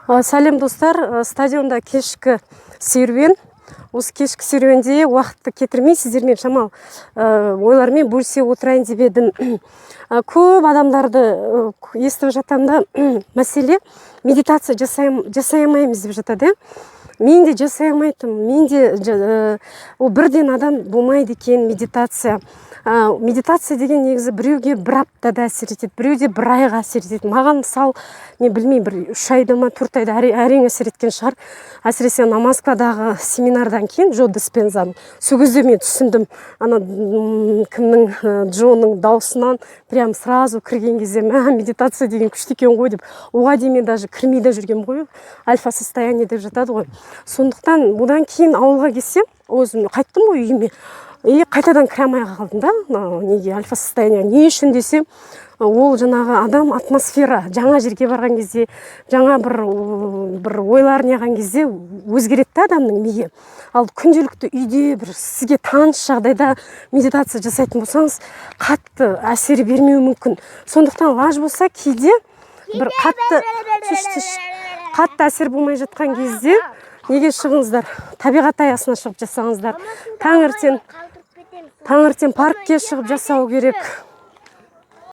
Сәлем, достар! Стадионда кешкі серуен. Осы кешкі серуенде уақытты кетірмей, сіздермен шамалы ойлармен бөлісе отырайын деп едім. Көп адамдарды естіп жатамын да, мәселе медитация жасай алмаймыз деп жатады, иә. Мен де жасай алмайтынмын, мен де ол бірден адам болмайды екен медитация. Медитация деген негізі біреуге бір аптада әсер етеді, біреуде бір айға әсер етеді. Маған, мысалы, мен білмеймін, бір 3 айда ма, 4 айда әрең әсер еткен шығар. Әсіресе ана Москвадағы семинардан кейін, Джо Диспензаның, сол кезде мен түсіндім. Ана кімнің, Джоның даусынан прям сразу кірген кезде, мә, медитация деген күшті екен ғой деп. Оған дейін мен даже кірмей де жүргенмін ғой, альфа состояние деп жатады ғой. Сондықтан одан кейін ауылға келсем, өзім қайттым ғой үйіме, и қайтадан кіре алмай қалдым да мына неге, альфа состояние. Не үшін десем, ол жаңағы адам атмосфера, жаңа жерге барған кезде, жаңа бір ойлар неған кезде өзгереді да адамның миы. Ал күнделікті үйде, бір сізге таныс жағдайда медитация жасайтын болсаңыз, қатты әсер бермеуі мүмкін. Сондықтан лаж болса, кейде бір қатты түш түш қатты әсер болмай жатқан кезде неге шығыңыздар, табиғат аясына шығып жасаңыздар. Таңертең паркке шығып жасау керек.